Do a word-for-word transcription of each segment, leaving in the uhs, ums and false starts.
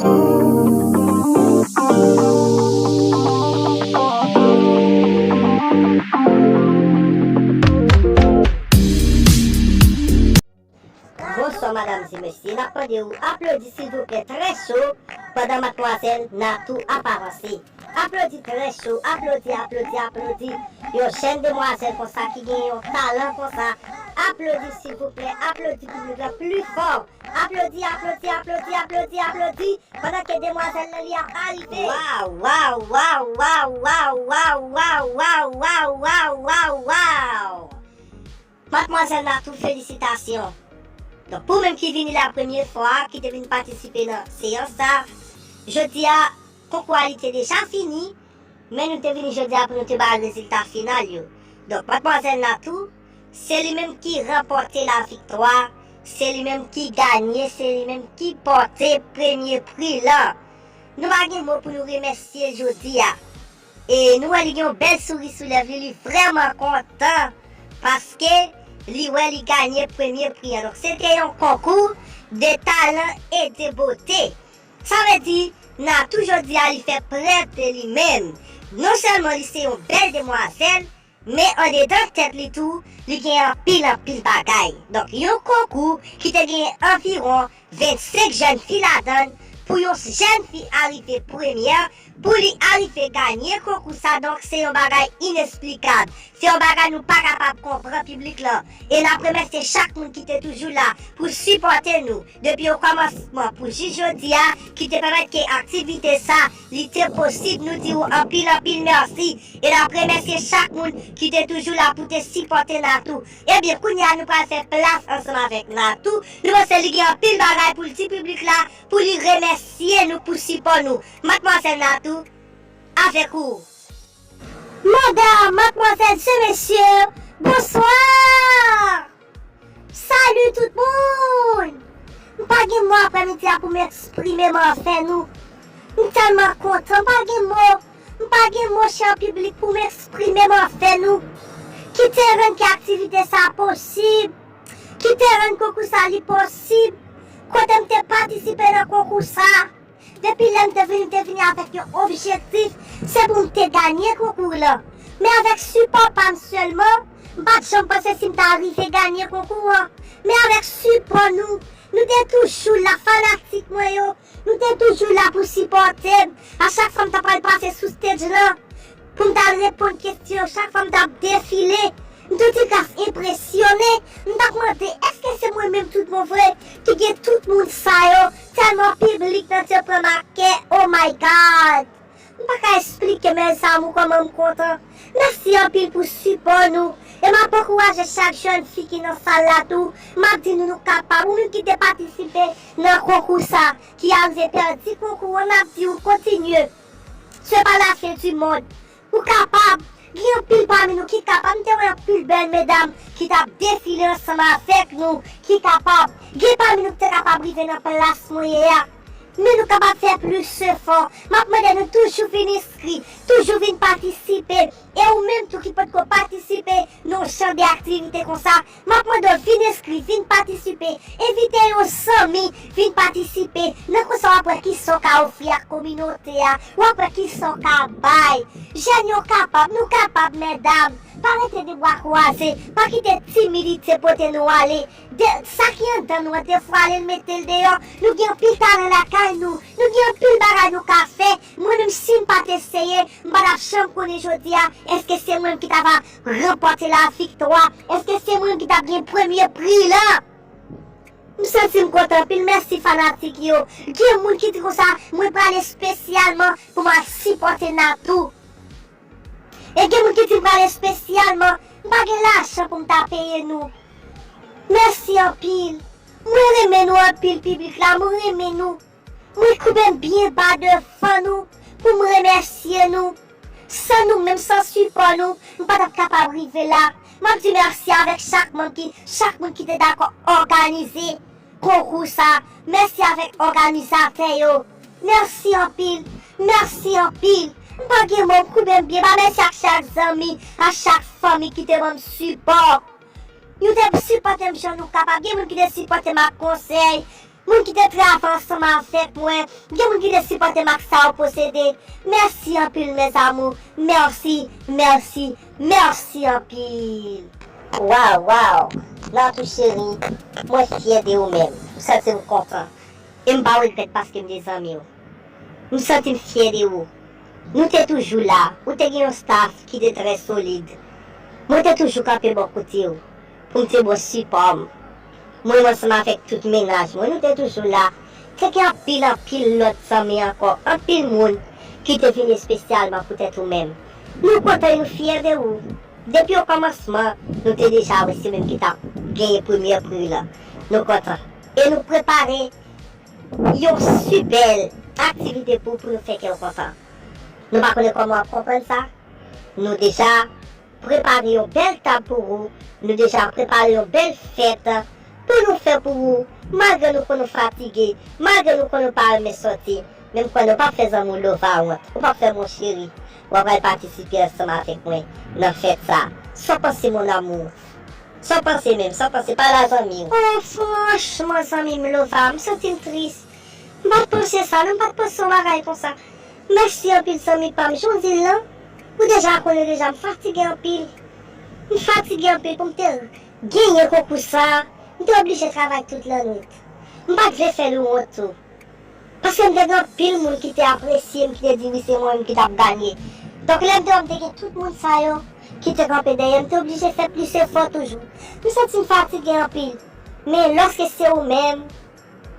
Bonswa, madam e mesye. N ap mande w aplodi, silvouplè, trè cho, pandan madmwazèl Natou ap avanse. Aplodi trè cho, aplodi, aplodi, aplodi. Yon jèn demwazèl konsa ki gen yon talan konsa. Aplodi, silvouplè, aplodi piblik la pli fò. Aplodi, aplodi, aplodi, aplodi, aplodi. Pandan ke demwazèl lan li ap arive. Waw, waw, waw, waw. Madmwazèl Natou, felisitasyon. Donk, pou ou menm ki vini la premye fwa, ki te vin patisipe nan seyans sa, jodi a, konkou a li te deja fini, men nou te vini jodi a pou nou te bay rezilta final yo. Donk, madmwazèl Natou, se li menm ki ranpòte laviktwa, se li menm ki ganye, se li menm ki pòte premye pri lan. Nou pa gen mo pou nou remèsye l jodi a. E nou wè li gen yon bèl souri sou lèv li, li vrèman kontan paske li wè li ganye premye pri an. Donk, se te yon konkou de talan e de bote. Sa vle di, Natou jodi a li fè prèv de li menm. Non sèlman li se yon bèl demwazèl, men andedan tèt li tou, li gen anpil, anpil bagay. Donk, yon konkou ki te gen anviwon vennsenk jèn fi ladan l, pou yon jèn fi arive premyè, pou li arive ganye konkou sa, donk, se yon bagay inesplikab. Se yon bagay nou pa kapab konprann, piblik lan. E n ap remèsye chak moun ki te toujou la pou sipòte nou depi okòmansman pou jis jodi a, ki te pèmèt ke aktivite sa, li te posib. Nou di w anpil, anpil mèsi. E n ap remèsye chak moun ki te toujou la pou te sipòte Natou. Ebyen, kounye a, nou pral fè plas ansanm avèk Natou. Nou panse li gen anpil bagay pou l di piblik la, pou li remèsye nou pou sipò nou. Madmwazèl Natou, avèk ou. Madanm, madmwazèl, mesye, bonswa! Salut tout moun! M pa gen mo aprèmidi a pou m eksprime m anvè nou. M tèlman kontan, m pa gen mo. M pa gen mo, chè piblik, pou m eksprime m anvè nou. Ki te rann ke aktivite sa posib. Ki te rann konkou sa li posib. Kote m te patisipe nan konkou sa. Depi lè m te vini, m te vini avèk yon objektif, se pou m te ganye konkou lan. Men avèk sipò pa m sèlman, m pa t janm panse si m ta rive ganye konkou an. Men avèk sipò nou, nou te toujou la, fanatik mwen yo, nou te toujou la pou sipòte m. A chak fwa m ta pral pase sou stage lan, pou m t al reponn kesyon yo, chak fwa m t ap defile, m toujou t ap enpresyone. M t ap mande, èske se mwen menm tout bon vre ki gen tout moun sa yo? Tèlman piblik lan te pran m ak kè, oh my God! M pa ka eksplike, mes amours, kòman m kontan. Mèsi anpil pou sipò nou. E m ap ankouraje chak jèn fi ki nan sal la tou. M ap di nou, nou kapab. Ou menm ki te patisipe nan konkou sa, ki arive pèdi konkou an, n ap di w kontinye. Se pa la fin du monde. Ou kapab. Gen anpil pami nou ki kapab. M te wè anpil bèl medam ki t ap defile ansanm avèk nou, ki kapab. Gen pami nou ki te kapab rive nan plas mwen ye a. Men nou kapab fè plis efò. M ap mande nou toujou vin enskri, toujou vin patisipe. E ou menm tou ki potko patisipe nan yon jan de aktivite konsa, m ap mande w vin enskri, vin patisipe. Envite yon zanmi vin patisipe. Nan konsa w ap wè kisa w ka ofri ak kominote a. W ap wè kisa w ka bay. Jèn yo kapab, nou kapab, medam. Pa rete de bra kwaze. Pa kite timidite pote nou ale. De, sa ki anndan nou an, defwale l, mete l deyò. Nou gen anpil talan lakay nou. Nou gen anpil bagay nou ka fè. Mwen menm, si m pa t eseye, m pa t ap janm konnen jodi a, èske se mwen ki t ap ranpòte laviktwa? Èske se mwen ki t ap gen premye pri lan? M santi m kontan anpil, mèsi fanatik yo. Gen moun ki di konsa, mwen prale espesyalman pou m al sipòte Natou. E gen moun ki di m prale espesyalman, m pa gen lajan pou m ta peye nou. Mèsi anpil. Mwen renmen nou anpil, piblik la, mwen renmen nou. Mwen koube m byen ba devan nou pou m remèsye nou. San nou menm, san sipò nou, m pa t ap kapab rive la. M ap di mèsi avèk chak moun ki, chak moun ki te dakò òganize konkou sa. Mèsi avèk òganizatè yo. Mèsi anpil. Mèsi anpil. M pa gen mo, m koube m byen ba. Mèsi ak chak zanmi, ak chak fanmi ki te ban m sipò. Nou te sipòte m jan nou kapab. Gen moun ki te sipòte m ak konsèy. Moun ki te travay ansanm avèk mwen, gen moun ki te sipòte m ak sa yo posede. Mèsi anpil, mes amours. Mèsi, mèsi, mèsi anpil. Waw, waw. Natou cheri, mwen fyè de ou menm. M santi m kontan. E m pa regrèt paske m te zanmi w. M santi m fyè de ou. Nou te toujou la. Ou te gen yon staff ki te trè solid. Mwen te toujou kanpe bò kote w pou m te ba w sipò m. Mwen menm ansanm avèk tout mennaj mwen, nou te toujou la. Te gen anpil, anpil lòt zanmi ankò, anpil moun ki te vin espesyalman poutèt ou menm. Nou kontan e nou fyè de ou. Depi okòmansman, nou te deja wè se menm ki t ap genyen premyè pri lan. Nou kontan. E nou prepare yon sipè aktivite pou, pou nou fè kè w kontan. Nou pa konnen kòman w ap konprann sa. Nou deja prepare yon bèl tab pou ou. Nou deja prepare yon bèl fèt pou nou fè pou ou. Malgre nou konn nou fatige, malgre nou konn nou pa renmen sòti, men m kwè nou p ap fè zanmi w Lova wont. Ou p ap fè, mon chéri. W ap al patisipe ansanm avèk mwen nan fèt sa. Sa w panse, mon amour? Sa w panse menm? Sa w panse? Pale a zanmi w. Oh, franchman, zanmi m Lova, m santi m tris. M pa t panse sa, non, m pa t panse yon bagay konsa. Mèsi anpil, zanmi pa m. Jan w di l lan, ou deja konnen deja, m fatige anpil. M fatige anpil pou m te genyen konkou sa a. M te oblije travay tout lannwit. M pa t vle fè l ou wont tou. Paske m te gen anpil moun ki te apresye m, ki te di wi, se mwen menm ki t ap ganye. Donk, lè m te wè m te gen tout moun sa yo ki te kanpe dèyè m, m te oblije fè plis efò toujou. M santi m fatige anpil. Men lòske se ou menm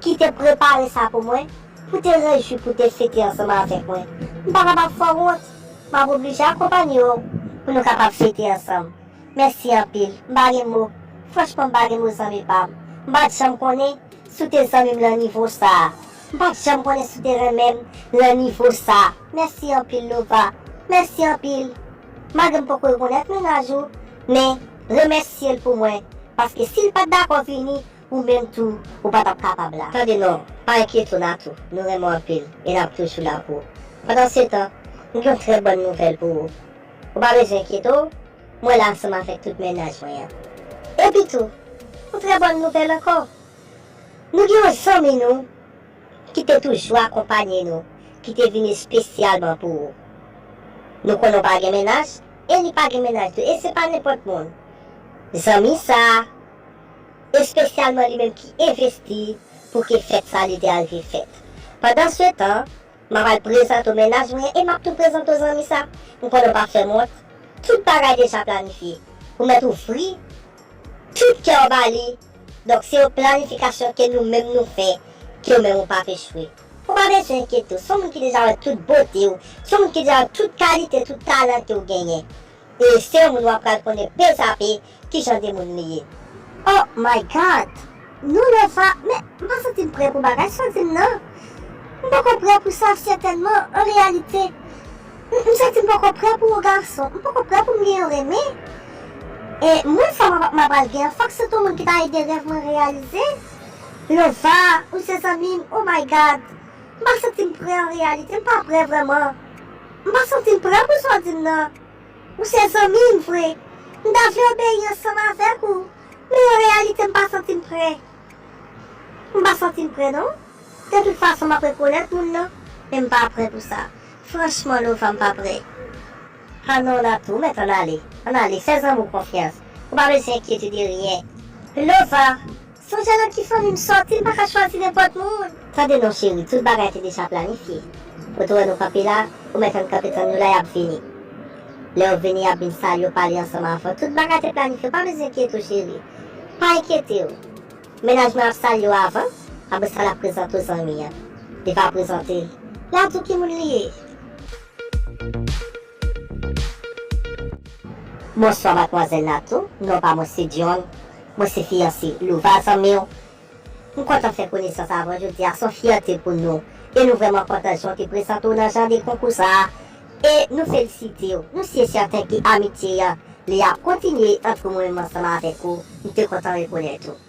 ki te prepare sa pou mwen, pou te rejwi, pou te fete ansanm avèk mwen, m pa kapab fè w wont. M ap oblije akonpanye w pou nou kapab fete ansanm. Mèsi anpil. M pa gen mo. Franchman, m pa gen mo, zanmi pa m. M pa t janm konnen si w te zanmi m lan nivo sa a. M pa t janm konnen si w te renmen m lan nivo sa a. Mèsi anpil, Lova. Mèsi anpil. Malgre m poko rekonèt mennaj ou, men remèsye l pou mwen. Paske si l pa t dakò vini, ou menm tou, ou pa t ap kapab la. Tande non, pa enkyete w, Natou. Nou renmen w anpil e n ap toujou la pou ou. Pandansetan, m gen yon trè bòn nouvèl pou ou. Ou pa bezwen enkyete w, mwen la ansanm avèk tout mennaj mwen an. Epi tou, yon trè bòn nouvèl ankò. Nou gen yon zanmi nou ki te toujou akonpanye nou, ki te vin espesyalman pou ou. Nou konnen w pa gen mennaj, e li pa gen mennaj tou, e se pa nenpòt moun. Zanmi sa a, espesyalman li menm ki envesti pou ke fèt sa li te al rive fèt. Pandansetan, m ap al prezante w mennaj mwen e m ap tou prezante w zanmi sa. M konnen w p ap fè m wont. Tout bagay deja planifye. Ou mèt ouvri tout kè w ba li. Donk, se yon planifikasyon ke nou menm nou fè, ke ou menm ou p ap echwe. Ou pa bezwen enkyete w. Se yon moun ki deja wè tout bote w. Se yon moun ki deja wè tout kalite, tout talan ke w genyen. E se yon moun w ap pral konnen pezape ki jan de moun li ye. Oh my God! Nou Lova, men m pa santi m prè pou bagay sa w di m nan. M poko prè pou sa, sètènman, an reyalite. M, m santi m poko prè pou yon gason. M poko prè pou m gen yon renmen. E moun sa m ap, m ap pral gen an, fòk se yon moun ki ta ede rèv mwen reyalize. Lova, ou se zanmi m, oh my God. M pa santi m prè an reyalite, m pa prè vrèman. M pa santi m prè pou sa w di m nan. Ou se zanmi m vre. M ta vle obeyi ansanm avèk ou. Men an reyalite, m pa santi m prè. M pa santi m prè, non. De tout fason, m ap rekonèt moun nan, men m pa prè pou sa. Franchman, Lova, m pa prè. Ah non, Natou, ou mèt ann ale. Ann ale, fè zanmi w konfyans. Ou pa bezwen enkyete de ryen. Lova, sonje nan ki fanmi m sòti, m pa ka chwazi nenpòt moun. Tande non, cheri, tout bagay te deja planifye. Ou te wè nou kanpe la, ou mèt ann kanpe tann yo la, y ap vini. Lè yo vini, y ap vin salye w, pale ansanm avè w. Tout bagay te planifye, ou pa bezwen enkyete w, cheri. Pa enkyete w. Mennaj mwen ap salye w avan, apre sa l ap prezante w zanmi an. Li va prezante l. L ap di w ki moun li ye. Bonswa, madmwazèl Natou. Non pa mwen se Dion. Mwen se fiyanse Lova, zanmi w. M kontan fè konesans avè w jodi a. Se yon fyète pou nou. E nou vrèman kontan jan w te prezante w nan jan de konkou sa a. E nou felisite w. Nou si e sèten ke amitye an, li ap kontinye ant mwen menm ansanm avèk ou. M te kontan rekonèt ou.